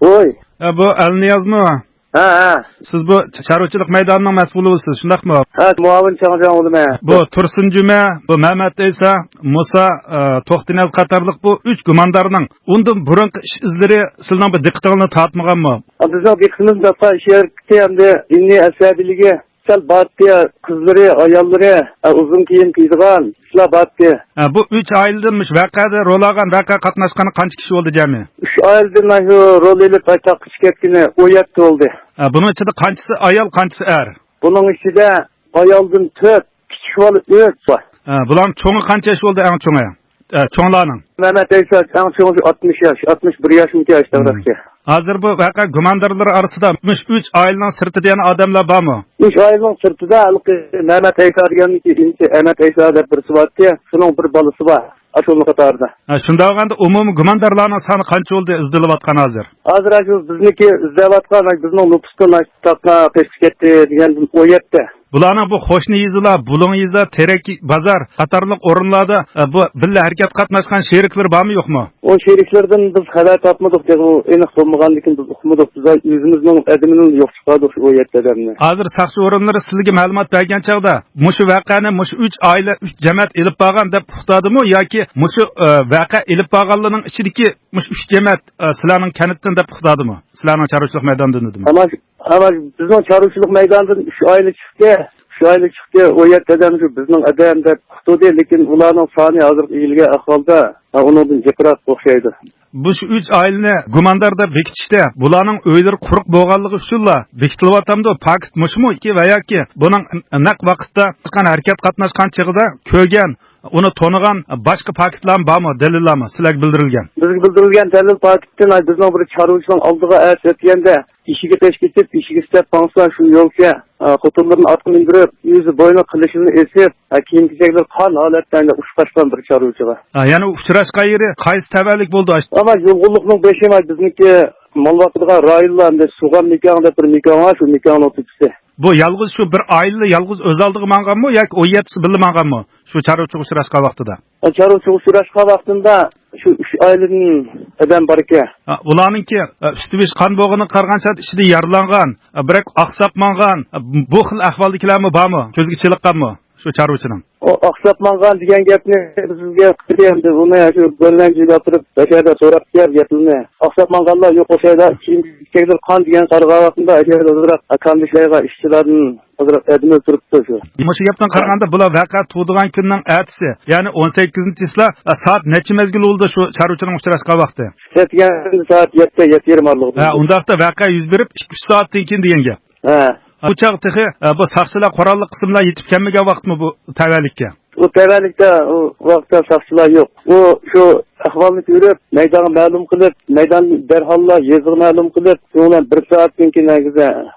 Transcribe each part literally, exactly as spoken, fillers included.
ۋوي. ئە، بۇ ئەلنىيازمۇ؟ ھە، ھە. سىز بۇ چارۋىچىلىق مەيدانىنىڭ مەسئۇلى بولىسىز، شۇنداقمۇ؟ ھە، مۇئاۋىن چاڭجاڭ بولىمەن. بۇ تۇرسۇن جۈمە، بۇ مەمەت ئەيسا، مۇسا، ئە، توختىنىياز قاتارلىق بۇ ئۈچ گۇماندارنىڭ ئۇندىن بۇرۇنقى ئىش ئىزلىرى سىلىنىڭ بىر دىققىتىڭىزنى تارتمىغانمۇ؟ بىزنىڭ دىققىتىمىز تارتقان ئىش يەرلىكى ھەمدە دىنىي ئەسەبىيلىكى سەل بارتى، قىزلىرى، ئاياللىرى، ئە، ئۇزۇن كىيىم كىيىدىغان ئىشلار بارتى. ھە، بۇ ئۈچ ئائىلىدىن مۇشۇ ۋەقەدە رول ئالغان، ۋەقەگە قاتناشقان قانچە كىشى بولدى جەمئىي؟ ئۈچ ئائىلىدىن مانا شۇ رول ئېلىپ ئاي تاغقا چىقىپ كەتكىنى ئون يەتتە بولدى. ھە، بۇنىڭ ئىچىدە قانچىسى ئايال، قانچىسى ئەر؟ بۇنىڭ ئىچىدە ئايالدىن تۆت، كىچىك بالا ئۈچ بار. ھە، بۇلارنىڭ چوڭى قانچە ياش بولدى، ئەڭ چوڭى؟ ئە، چوڭلارنىڭ. مەمەت ئەيسا ئەڭ چوڭى ئاتمىش ياش، ئاتمىش بىر ياشمىكى ئاشتاغراقكى. ھازىر بۇ ۋەقە گۇماندارلىرى ئارىسىدا مۇشۇ ئۈچ ئائىلىنىڭ سىرتىدا يەنە ئادەملەر بارمۇ؟ ئۈچ ئائىلىنىڭ سىرتىدا ھېلىقى مەمەت ئەيسا دېگەننىڭكى ئىنىسى ئەمەت ئەيسا دەپ بىرسى بارتى، شۇنىڭ بىر بالىسى بار. ئاشۇنىڭ قاتارىدا. ھە، شۇنداق بولغاندا ئومۇمىي گۇماندارلارنىڭ سانى قانچە بولدى، ئىزدىلىۋاتقان ھازىر؟ ھازىر شۇ بىزنىڭكى ئىزدەۋاتقان، بىزنىڭ نوپۇستىن تاغقا قېچىپ كەتتى دېگەن ئون يەتتە. بۇلارنىڭ بۇ قوشنا يېزىلار، بۇلۇڭ يېزا، تېرەك بازار قاتارلىق ئورۇنلاردا، ئە، بۇ بىللە ھەرىكەت قاتناشقان شېرىكلىرى بارمۇ، يوقمۇ؟ ئۇ شېرىكلىرىدىن بىز خەۋەر تاپمىدۇق، تېخى ئۇ ئېنىق بولمىغاندىكىن بىز ئۇقمىدۇق. بىز ئۆزىمىزنىڭ ئادىمىنى يوق چىقاردۇق شۇ ئون يەتتە ئادەمنى. ھازىر ساقچى ئورۇنلىرى سىزگە مەلۇمات بەرگەن چاغدا مۇشۇ ۋەقەنى مۇشۇ ئۈچ ئائىلە، ئۈچ جەمەت ئېلىپ بارغان دەپ ئۇقتۇردىمۇ ياكى مۇشۇ، ئە، ۋەقە ئېلىپ بارغانلارنىڭ ئىچىدىكى مۇشۇ ئۈچ جەمەت، ئە، سىلەرنىڭ كەنتتىن دەپ ئۇقتۇردىمۇ؟ سىلەرنىڭ چارۋىچىلىق مەيدانىدىن دېدىم. ئەمما، ئەمما بىزنىڭ چارۋىچىلىق مەيدانىدىن ئۈچ ئائىلە چىقتى. ئۈچ ئائىلە چىقتى، ئون يەتتە ئادەم شۇ بىزنىڭ ئادەم دەپ ئۇقتۇردى، لېكىن ئۇلارنىڭ سانى ھازىرقى ئىلگىرى ئەھۋالدا، ھە، ئۇنىڭدىن جىقراق ئوخشايدۇ. بۇ شۇ ئۈچ ئائىلىنى گۇماندار دەپ بېكىتىشتە بۇلارنىڭ ئۆيلىرى قۇرۇق بولغانلىقى ئۈچۈنلا بېكىتىلىۋاتامدۇ؟ پاكىت مۇشۇمۇ ۋە ياكى بۇنىڭ نەق ۋاقىتتا چىققان ھەرىكەت قاتناشقان چېغىدا كۆرگەن، ئۇنى تونۇغان باشقا پاكىتلارمۇ بارمۇ، دەلىللارمۇ سىلەرگە بىلدۈرۈلگەن؟ بىزگە بىلدۈرۈلگەن دەلىل پاكىتتىن، ئاي، بىزنىڭ بىر چارۋىچىنىڭ ئالدىغا ئەتە ئۆتكەندە، ئېشىكى پەش كېتىپ، ئېشىكى ئىشلەپ قالسا، شۇ يولچى، ئا، خوتۇنلىرىنى ئاتقا مىندۈرۈپ، يۈزى بوينى قىلىشىنى ئېسىپ، ئا، كىيىم كېچەكلىرى قان ھالەتتە ئۇچۇپ قاچقان بىر چارۋىچىغا. ھە، يەنە ئۇچراشقان يېرى قايسى تەۋەلىك بولدى؟ ئاي، ئەمما يولغۇللۇقنىڭ بېشى، ئاي، بىزنىڭكى مال باقىدىغان رايونلار، ئەمدى سۇغان مېكان دەپ بىر مېكان بار، شۇ مېكاننىڭ تۆپىسى. بۇ يالغۇز شۇ بىر ئائىلە يالغۇز ئۆز ئالدىغا ماڭغانمۇ ياكى ئون يەتتىسى بىللە ماڭغانمۇ شۇ چارۋىچىغا ئۇچراشقان ۋاقتىدا؟ چارۋىچىغا ئۇچراشقان ۋاقتىمدا شۇ ئۈچ ئائىلىدىن ئادەم بار ئىكەن. ھە، ئۇلارنىڭكى، ئە، ئۈستى بېشى قان بولغىنىغا قارىغاندا ئىچىدە يارىلانغان، ئە، بىرەر ئاقساپ مانغان، ئە، بۇ خىل ئەھۋالدىكىلەرمۇ بارمۇ؟ كۆزگە چېلىققانمۇ شۇ چارۋىچىنىڭ؟ ئۇ ئاقساپ مانغان دېگەن گەپنى بىزگە قىلدى ئەمدى. ئۇنى شۇ گۆلەنجىگە ئاپىرىپ، ئەشەدە سوراپ كەل گەپنى. ئاقساپ مانغانلار يوق ئوخشايدۇ. كىيىم كېچەكلىرى قان دېگەن قارىغان ۋاقتىمدا ئەشەدە ئازراق كامبىشلايغا ئىشچىلاردىن ئازراق ئادىمى تۇرۇپتۇ شۇ. مۇشۇ گەپتىن قارىغاندا، بۇلار ۋەقە تۇغىدىغان كۈننىڭ ئەتىسى، يەنى ئون سەككىزىنچى چىسلا، سائەت نەچچە مەزگىل بولدى شۇ چارۋىچىنىڭ ئۇچراشقان ۋاقتى؟ سائەت يەتتە، يەتتە يېرىم ئارىلىقىدا. ھە، ئۇنداقتا ۋەقە يۈز بېرىپ ئىككى، ئۈچ سائەتتىن كېيىن دېگەن گەپ. ھە. بۇ چاغ تېخى، ئە، بۇ ساقچىلار، قوراللىق قىسىملار يېتىپ كەلمىگەن ۋاقىتمۇ بۇ تەۋەلىككە؟ ئۇ تەۋەلىكتە ئۇ ۋاقىتتا ساقچىلار يوق. ئۇ شۇ ئەھۋالنى كۆرۈپ، مەيدانغا مەلۇم قىلىپ، مەيدان دەرھاللا يېزىغا مەلۇم قىلىپ، شۇنىڭ بىلەن بىر سائەتتىن كېيىن ھەرگىزە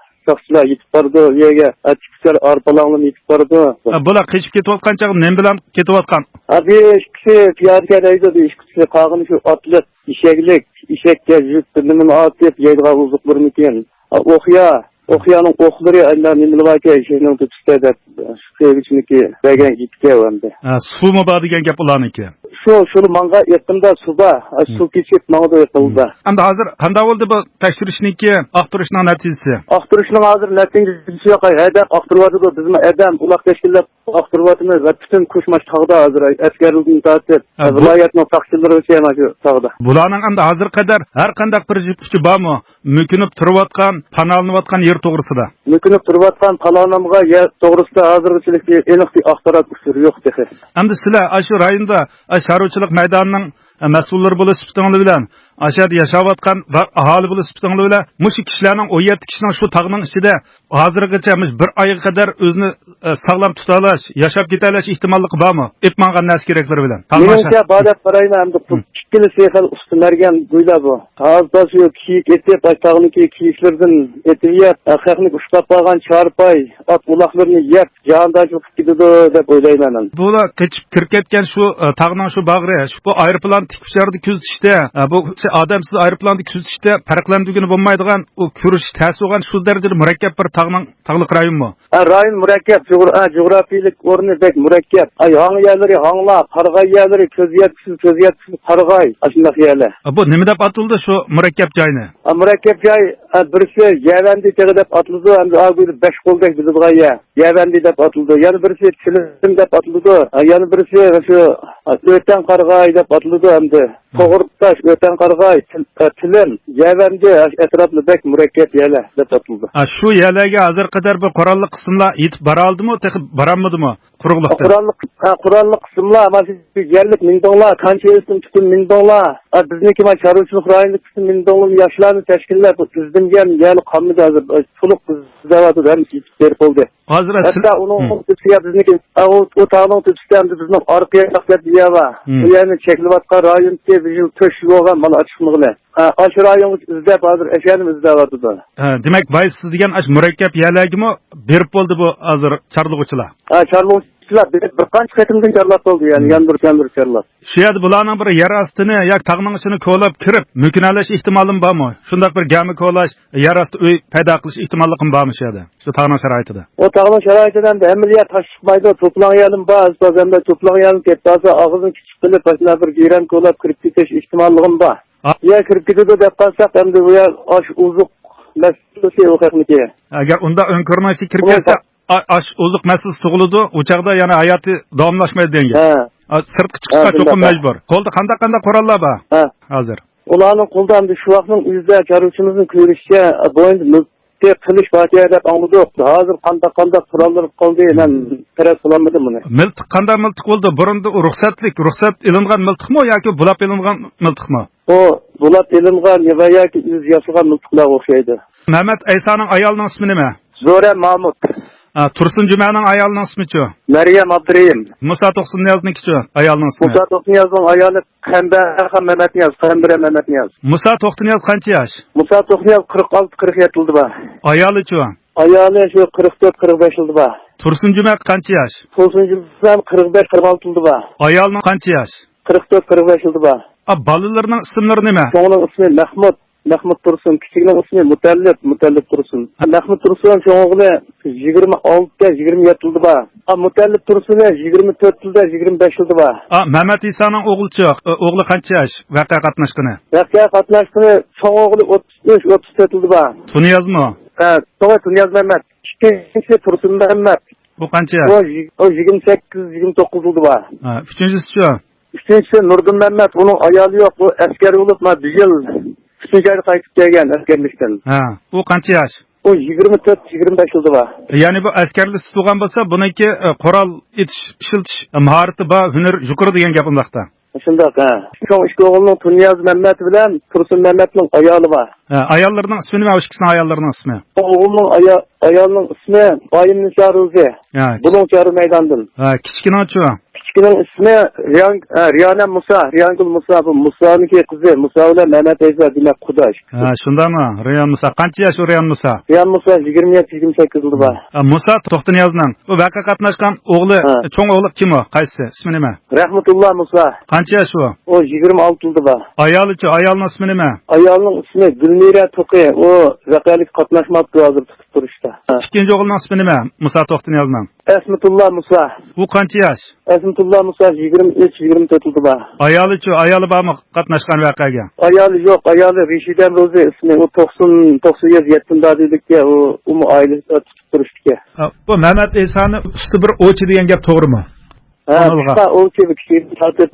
ساقچىلار يېتىپ بارىدۇ، ئۇ يەرگە ئەتىكىچىلەر ئارپىلاڭلىرىمۇ يېتىپ بارىدۇ. ھە، بۇلار قېچىپ كېتىۋاتقان چاغدا نېمە بىلەن كېتىۋاتقان؟ ھە، بۇ ئىككىسى پىيادىكەن دەيدۇ، بۇ ئىككىسى قالغىنى شۇ ئاتلىق، ئېشەكلىك، ئېشەككە يۈك نېمىنى ئارتىپ يەيدىغان ئوزۇقلىرىمىكىن. ھە، ئوقيا، ئوقيانىڭ ئوقلىرى ئەنە نېمىلەر باركەن، ئېشەكنىڭ تۆپىسىدە دەپ، شۇ قىلغۇچىنىكى بەرگەن گېپىكەن ئەمدى. ھە، سۇمۇ بار دېگەن گەپ ئۇلارنىڭكى؟ شۇ، شۇ ماڭغان ئېقىندا سۇ بار. ھە، سۇ كېچىپ ماڭىدۇ ئېقىندا. ئەمدى ھازىر قانداق بولدى بۇ تەكشۈرۈشنىڭكى، ئاختۇرۇشنىڭ نەتىجىسى؟ ئاختۇرۇشنىڭ ھازىر نەتىجىسى يوق. ھەيدەپ ئاختۇرۇۋاتىدۇ. بىزمۇ ئادەم، ئۇلاق تەشكىللەپ ئاختۇرۇۋاتىمىز ۋە پۈتۈن كوچماش تاغدا ھازىر ئەسكەرلىكتىن تارتىپ، ھە، بۇ ۋىلايەتنىڭ ساقچىلىرىغىچە مانا شۇ تاغدا. بۇلارنىڭ ئەمدى ھازىرغا قەدەر ھەر قانداق بىر يىپكىچى بارمۇ؟ مۆكۈنۈپ تۇرۇۋاتقان، پاناھلىنىۋاتقان يېرى توغرىسىدا. مۆكۈنۈپ تۇرۇۋاتقان، پاناھلانغان يەر توغرىسىدا ھازىرغىچىلىك ئېنىق بىر ئاخبارات ئۇچۇرى يوق تېخى. ئەمدى سىلەر ئاشۇ رايوندا، ئاشۇ چارۋىچىلىق مەيدانىنىڭ، ئە، مەسئۇللىرى بولۇش سۈپىتىڭلار بىلەن، ئاشۇ يەردە ياشاۋاتقان بىر ئاھالى بولۇش سۈپىتىڭلار بىلەن، مۇشۇ كىشىلەرنىڭ ئون يەتتە كىشىنىڭ شۇ تاغنىڭ ئىچىدە ھازىرغىچە مۇشۇ بىر ئايغا قەدەر ئۆزىنى، ئە، ساغلام تۇتالاش، ياشاپ كېتەلەش ئېھتىماللىقى بارمۇ؟ ئېلىپ ماڭغان نەرسە كېرەكلىرى بىلەن. مېنىڭچە، بار دەپ قارايمەن، ئەمدى بۇ ئىككىلىسى خېلى ئۇستا مەرگەن گۇيلار بۇ. ھازىر شۇ كېيىك ئېتىپ، ئاشۇ تاغنىكى كېيىكلىرىدىن ئېتىپ يەپ، خەقنى ئۇشلاپ قالغان چارپاي، ئات ئۇلاقلىرىنى يەپ، جاھاندارچىلىق قىلىپ كېتىدۇ دەپ ئويلايمەن مەن. بۇلار قېچىپ كىرىپ كەتكەن شۇ، ئە، تاغنىڭ شۇ باغرى، شۇ بۇ ئايروپىلان تىك ئۇچاردا كۆزىتىشتە، ئە، بۇ ئادەمسىز ئايروپىلاندا كۆزىتىشتە پەرقلەندۈرگىلى بولمايدىغان، ئۇ كۆرۈش تەس بولغان شۇ دەرىجىدە مۇرەككەپ بىر تاغنىڭ، تاغلىق رايونمۇ؟ ئە، رايون مۇرەككەپ، جۇغرا-، ئە، جۇغراپىيىلىك ئورنى بەك مۇرەككەپ. ئە، ھاڭ يەرلىرى ھاڭلار، قارىغاي يەرلىرى كۆز يەتكۈسىز، كۆز يەتكۈسىز قارىغاي، ئاشۇنداق يەرلەر. ئە، بۇ نېمە دەپ ئاتىلىدۇ شۇ مۇرەككەپ جاينى؟ ئە، مۇرەككەپ جاي، ئە، بىرسى يەۋەندى تېغى دەپ ئاتىلىدۇ، ئەمدى ئا بۇ بەش قولدەك بىلىدىغان يەر. يەۋەندى دەپ ئاتىلىدۇ. يەنە بىرسى چىلىم دەپ ئاتىلىدۇ. ئە، يەنە بىرسى شۇ، ئە، ئۆتەن قارىغاي دەپ ئاتىلىدۇ ئەمدى. توغرا تاش، ئۆتەن قارىغاي، تىل-، ئە، تىلىم، يەۋەندى، ئاشۇ ئەتراپلار بەك مۇرەككەپ يەرلەر دەپ ئاتىلىدۇ. ئا، شۇ يەرلەرگە ھازىرغا قەدەر بۇ قوراللىق قىسىملار يېتىپ بارالدىمۇ؟ تېخى بارالمىدىمۇ؟ قۇرۇقلۇقتىن. قوراللىق، ھە، قوراللىق قىسىملار، مانا شۇ يەرلىك مىندوڭلار، قانچە ئۆسۈم تۇتۇن مىندوڭلار. ھە، بىزنىڭكى مانا چارۋىچىلىق رايونىدىكى مىندوڭلىرىمۇ ياشلارنى تەشكىللەپ، ئىزدىنگەن يەرلىك قالمىدى ھازىر. تولۇق ئىزدەۋاتىدۇ، ھەممىسى يېتىپ بېرىپ بولدى. ھازىر ھەتتا ئۇنىڭ تۆپىسىگە بىزنىڭكى، ئۇ، ئۇ تاغنىڭ تۆپىسىدە ئەمدى بىزنىڭ ئارقا ياق دەپ بىر يەر بار. شۇ يەرنى چەكلىۋاتقان رايونكى بىر يىل تۆت يىل بولغان مانا ئاچىقمىغىلى. ھە، ئاشۇ رايونغا ئىزدەپ، ھازىر ئەشەنىمۇ ئىزدەۋاتىدۇ. ھە، دېمەك، بايسىز دېگەن ئاشۇ مۇرەككەپ يەرلەرگىمۇ بېرىپ بولدى بۇ ھازىر چارلىغۇچىلار؟ ھە، چارلىغۇچىلار بېرىپ بىر قانچە قېتىمدىن چارلاپ بولدى، يەنى يەنە بىر، يەنە بىر چارلاپ. شۇ يەردە بۇلارنىڭ بىر يەر ئاستىنى ياكى تاغنىڭ ئىچىنى كولاپ كىرىپ، مۆكۈنەلەش ئېھتىمالىمۇ بارمۇ؟ شۇنداق بىر گەمە كولاش، يەر ئاستى ئۆي پەيدا قىلىش ئېھتىماللىقىمۇ بارمۇ شۇ يەردە؟ شۇ تاغنىڭ شارائىتىدا. ئۇ تاغنىڭ شارائىتىدا ئەمدى ھەممە يەر تاش چىقمايدۇ، توپىلاڭ يەرلىمۇ بار، ئەمدى توپىلاڭ يەرلىمۇ كەتتى، ھازىر ئاغزىنى كىچىك قىلىپ، ماشۇنداق بىر گىرەن كولاپ كىرىپ كېتىش ئېھتىماللىقىمۇ بار. ئا- يەر كىرىپ كېتىدۇ دەپ قالساق، ئەمدى بۇ يەر ئاش ئوزۇق مەسىلىسى ئۇ خەقنىكى. ئەگەر ئۇنداق ئۆڭكۈرنىڭ ئىچىگە كىرىپ كەتسە، ئا-، ئاش ئوزۇق مەسىلىسى تۇغۇلىدۇ، ئۇ چاغدا يەنە ھاياتى داۋاملاشمايدۇ دېگەن گەپ. ھە. ئا، سىرتقا چىقىشقا چوقۇم مەجبۇر. قولدا قانداق، قانداق قوراللار بار ھازىر؟ ئۇلارنىڭ قولىدا ئەمدى شۇ ۋاقىتنىڭ ئۆزىدە چارۋىچىمىزنىڭ كۆرۈشىچە، بوينىدا مىلتىق، قىلىچ بار دەپ ئاڭلىدۇق. ھازىر قانداق، قانداق قوراللىرى قالدى، مەن پەرەز قىلالمىدىم بۇنى. مىلتىق قانداق مىلتىق بولدى؟ بۇرۇندا ئۇ رۇخسەتلىك، رۇخسەت ئېلىنغان مىلتىقمۇ ياكى بۇلاپ ئېلىنغان مىلتىقمۇ؟ ئۇ بۇلاپ ئېلىنغان ۋە ياكى ئۆزى ياسىغان مىلتىقلارغا ئوخشايدۇ. مەمەت ئەيسانىڭ ئايالىنىڭ ئىسمى نېمە؟ زۆرە مامۇت. ھە، تۇرسۇن جۈمەنىڭ ئايالىنىڭ ئىسمىچۇ؟ مەريەم ئابدۇرېھىم. مۇسا توختىنىيازنىڭكىچۇ، ئايالىنىڭ ئىسمى؟ مۇسا توختىنىيازنىڭ ئايالى قەمبەرخان مەمەتنىياز، قەمبىرە مەمەتنىياز. مۇسا توختىنىياز قانچە ياش؟ مۇسا توختىنىياز قىرىق ئالتە، قىرىق يەتتە يىلدا بار. ئايالىچۇ؟ ئايالى شۇ قىرىق تۆت، قىرىق بەش يىلدا بار. تۇرسۇن جۈمە قانچە ياش؟ تۇرسۇن جۈمە قىرىق بەش، قىرىق ئالتە يىلدا بار. ئايالىنىڭ قانچە ياش؟ قىرىق تۆت، قىرىق بەش يىلدا بار. ئا، بالىلىرىنىڭ ئىسىملىرى نېمە؟ چوڭىنىڭ ئىسمى مەھمۇت، مەھمۇت تۇرسۇن، كىچىكىنىڭ ئىسمى مۇتەللىپ، مۇتەللىپ تۇرسۇن. مەھمۇت تۇرسۇن چوڭ ئوغلى يىگىرمە ئالتە، يىگىرمە يەتتە يىلدا بار. ئا، مۇتەللىپ تۇرسۇن يىگىرمە تۆت يىلدا، يىگىرمە بەش يىلدا بار. ئا، مەمەت ئىسانىڭ ئوغلىچۇ، ئوغلى قانچە ياش ۋەقەگە قاتناشقىنى؟ ۋەقەگە قاتناشقىنى چوڭ ئوغلى ئوتتۇز ئۈچ، ئوتتۇز تۆت يىلدا بار. تۇنىيازمۇ؟ ھە، توغرا، تۇنىياز مەمەت. ئىككىنچىسى تۇرسۇن مەمەت. ئۇ قانچە ياش؟ ئۇ يىگ-، ئۇ يىگىرمە سەككىز، يىگىرمە توققۇز يىلدا بار. ھە، ئۈچىنچىسىچۇ؟ ئۈچىنچىسى نۇردىن مەمەت، ئۇنىڭ ئايالى يوق، ئۇ ئەسكەر بولۇپ، مانا بۇ يىل ئۈچىنچى ئايدا قايتىپ كەلگەن ئەسكەرلىكتىن. ھە، ئۇ قانچە ياش؟ ئۇ يىگىرمە تۆت، يىگىرمە بەش يىلدا بار. يەنى بۇ ئەسكەرلىك تۇتۇلغان بولسا، بۇنىڭكى، ئە، قورال ئېتىش، ئىشلىتىش، ئە، ماھارىتى بار، ھۈنىرى يۇقىرى دېگەن گەپ ئۇنداقتا. شۇنداق، ھە. چوڭ ئىككى ئوغلىنىڭ تۇنىياز مەمەت بىلەن تۇرسۇن مەمەتنىڭ ئايالى بار. ھە، ئاياللىرىنىڭ ئىسمى نېمە؟ ئۇ ئىككىسىنىڭ ئاياللىرىنىڭ ئىسمى؟ ئوغلىنىڭ ئايا-، ئايالىنىڭ ئىسمى بايىمنىسا روزى. ھە، بۇلۇڭ چارۋا مەيدانىدىن. ھە، كىچىكىنىڭچۇ؟ كىچىكىنىڭ ئىسمى رىيان، ئە، رىيانە مۇسا، رىيانگۈل مۇسا، بۇ مۇسانىڭكى قىزى، مۇسا بىلەن مەمەت ئەيسا دېمەك قۇداش. ھە، شۇنداقمۇ؟ رىيان مۇسا. قانچە ياش ئۇ رىيان مۇسا؟ رىيان مۇسا يىگىرمە يەتتە، يىگىرمە سەككىز يىلدا بار. ھە، مۇسا توختىنىيازنىڭ، ئۇ ۋەقەگە قاتناشقان ئوغلى، ھە. چوڭ ئوغلى كىم ئۇ؟ قايسىسى؟ ئىسمى نېمە؟ رەھمەتۇللا مۇسا. قانچە ياش ئۇ؟ ئۇ يىگىرمە ئالتە يىلدا بار. ئايالىچۇ؟ ئايالنىڭ ئىسمى نېمە؟ ئايالنىڭ ئىسمى گۈلمىرە توقى. ئۇ ۋەقەلىككە قاتناشماپتۇ ھازىر تۇتۇپ تۇرۇشتا. ھە. ئىككىنچى ئوغلىنىڭ ئىسمى نېمە؟ مۇسا توختىنىيازنىڭ. ئەسمىتۇللا مۇسا. ئۇ قانچە ياش؟ ئەسمىتۇللا مۇسا يىگىرمە ئۈچ، يىگىرمە تۆت يىلدا بار. ئايالىچۇ؟ ئايالى بارمۇ قاتناشقان ۋەقەگە؟ ئايالى يوق، ئايالى رىشىدەن روزى ئىسمى. ئۇ توقسان، توقسان يەتتە يىلدا دېدىككە، ئۇ، ئۇمۇ ئائىلىسى تۇتۇپ تۇرۇشتىكەن. ھە، بۇ مەمەت ئەيسانى ئۇستا بىر ئوۋچى دېگەن گەپ توغرىمۇ؟ ھە، ئۇستا ئوۋچى، بىر كىچىكىدىن تارتىپ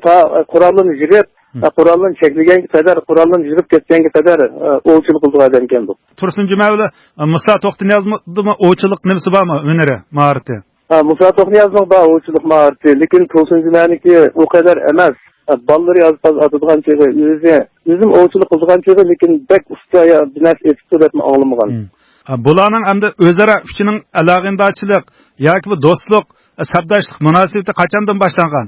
تا قورالىنى يىغىپ، ھە، قورالىنى چەكلىگەنگە قەدەر، قورالىنى يىغىپ كەتكەنگە قەدەر، ئە، ئوۋچىلىق قىلىدىغان ئادەم ئىكەن بۇ. تۇرسۇن جۈمە بىلەن، ئە، مۇسا توختىنىيازدىمۇ ئوۋچىلىق نېمىسى بارمۇ، ھۈنىرى، ماھارىتى؟ ھە، مۇسا توختىنىيازنىڭ بار ئوۋچىلىق ماھارىتى، لېكىن تۇرسۇن جۈمەنىڭكى ئۇ قەدەر ئەمەس. ئە، بالىلىرى ئاز-پاز ئاتىدىغان چېغى، ئۆزى، ئۆزىمۇ ئوۋچىلىق قىلىدىغان چېغى، لېكىن بەك ئۇستا يا بىر نەرسە ئېتىپتۇ دەپمۇ ئاڭلىمىغان. ھىم. ئە، بۇلارنىڭ ئەمدى ئۆزئارا ئۈچىنىڭ ئالاقىدارچىلىق ياكى بۇ دوستلۇق، ئە، سەپداشلىق مۇناسىۋىتى قاچاندىن باشلانغان؟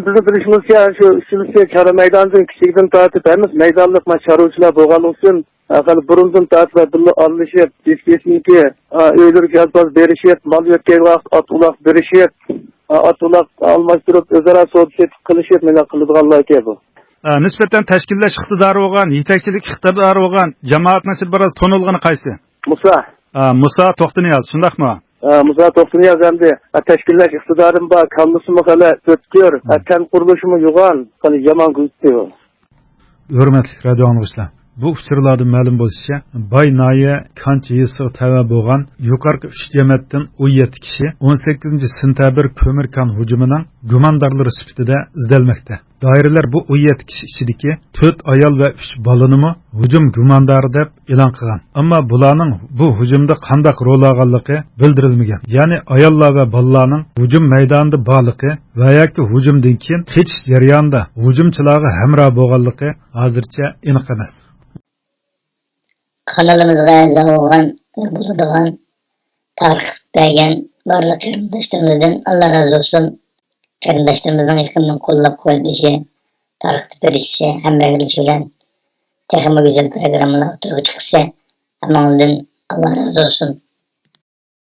بىزنىڭ بىلىشىمىزچە، شۇ ئۈچىلىسى چارۋا مەيدانىدىن كىچىكىدىن تارتىپ ھەممىسى مەيدانلىق، مانا، چارۋىچىلار بولغانلىقى ئۈچۈن، ھېلى بۇرۇندىن تارتىپ بىللە ئارىلىشىپ، بىر-بىرسىنىڭكى، ئا، ئۆيلىرىگە ئاز-پاز بېرىشىپ، مال يۆتكەيدىغان ۋاقىت ئات-ئۇلاق بېرىشىپ، ئات-ئۇلاق ئالماشتۇرۇپ، ئۆزئارا سودا سېتىق قىلىشىپ، مۇنداق قىلىدىغانلار ئىكەن بۇ. ئا، نىسبەتەن تەشكىللەش ئىقتىدارى بولغان، يېتەكچىلىك ئىقتىدارى بولغان جامائەتنىڭ ئىچىدە بىراز تونۇلغىنى قايسى؟ مۇسا. ئا، مۇسا توختىنىياز، شۇنداقمۇ؟ ئا، مۇسا توختىنىياز ئەمدى، ئا، تەشكىللەش ئىقتىدارىمۇ بار، كاللىسىمۇ خېلى ئۆتكۈر، ئا، تەن قۇرۇلۇشىمۇ يوغان، خېلى يامان گۈزۈتتى ئۇ. ھۆرمەتلىك رادىيو ئاڭلىغۇچىلار، بۇ ئۇچۇرلاردىن مەلۇم بولۇشىچە، باي ناھىيە كانچى يېزىسىغا تەۋە بولغان يۇقىرىقى ئۈچ جەمەتتىن ئون يەتتە كىشى ئون سەككىزىنچى سېنتەبىر كۆمۈر كان ھۇجۇمىنىڭ گۇماندارلىرى سۈپىتىدە ئىزدەلمەكتە. دائىرىلەر بۇ ئون يەتتە كىشى ئىچىدىكى تۆت ئايال ۋە ئۈچ بالىنىمۇ ھۇجۇم گۇماندارى دەپ ئېلان قىلغان. ئەمما بۇلارنىڭ بۇ ھۇجۇمدا قانداق رول ئالغانلىقى بىلدۈرۈلمىگەن. يەنى ئاياللار ۋە بالىلارنىڭ ھۇجۇم مەيدانىدا بارلىقى ۋە ياكى ھۇجۇمدىن كېيىن قېچىش جەريانىدا ھۇجۇمچىلارغا ھەمراھ بولغانلىقى ھازىرچە ئېنىق ئەمەس. قانىلىمىزغا ئەزا بولغان ۋە بولىدىغان تارقىتىپ بەرگەن بارلىق قېرىنداشلىرىمىزدىن ئاللا رازى بولسۇن. قېرىنداشلىرىمىزنىڭ يېقىندىن قوللاپ قۇۋۋەتلىشى، تارقىتىپ بېرىشى، ھەمراھ بولۇشى بىلەن تېخىمۇ گۈزەل پىروگراممىلار ئوتتۇرىغا چىقىشى ھەممىڭلاردىن ئاللا رازى بولسۇن.